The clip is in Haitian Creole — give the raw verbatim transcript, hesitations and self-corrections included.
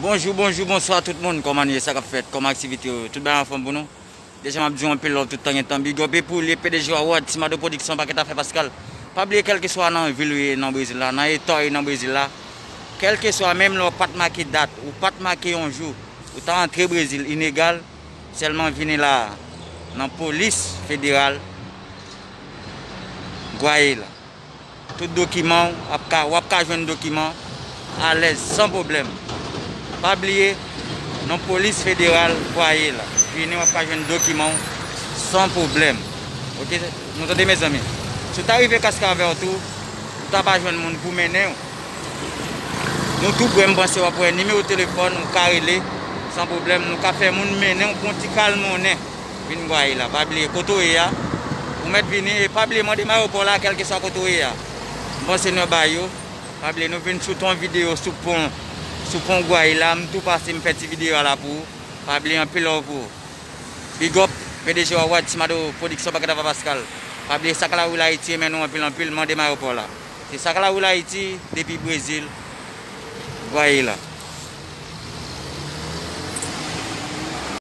Bonjou, bonjou, bonswa tout moun. Kòman nou ye? Sa k ap fèt? Kòman aktivite yo? Tout bagay anfòm pou nou? Deja m ap di w anpil love tout tan gen tan. Big up e pou li, P D G Award, Ti Mado Production, pakèt afè Pascal. Pa bliye, kèlkeswa nan vil ou ye nan Brezil la, nan eta w ye nan Brezil la, kèlkeswa, menm lè w pa t make dat, ou pa t make yon jou ou ta antre Brezil, inegal, sèlman vini la nan polis federal Gwayé la. Tout dokiman w ap ka, w ap ka jwenn dokiman alèz, san pwoblèm. Pa bliye, nan polis federal Gwayé la. Vini, w ap ka jwenn dokiman w san pwoblèm. Oke, nou tande, mezanmi? Si w ta rive Kaskavè tou, ou ta pa jwenn moun pou mennen w, nou tou prè, m panse w ap wè nimewo telefòn, ou ka rele san pwoblèm. Nou ka fè moun mennen w pou yon ti kal monnen. Vin Gwayé la. Pa bliye, kote w ye a, ou mèt vini. E pa bliye, mande m ayewopò la, kèlkeswa kote w ye a. M panse nou ba yo. Pa bliye, nou vin shoot yon videyo sou pon, sou pon Gwayé la. M tou pase, m fè ti videyo a la pou ou. Pa bliye, anpil love pou ou. Big up, P D G Award, Ti Mado Production, pakèt afè Pascal. Pa bliye, Sakalawoul Ayiti renmen nou anpil, anpil. Mande m ayewopò la. Se Sakalawoul Ayiti, depi Brezil, Gwayé la.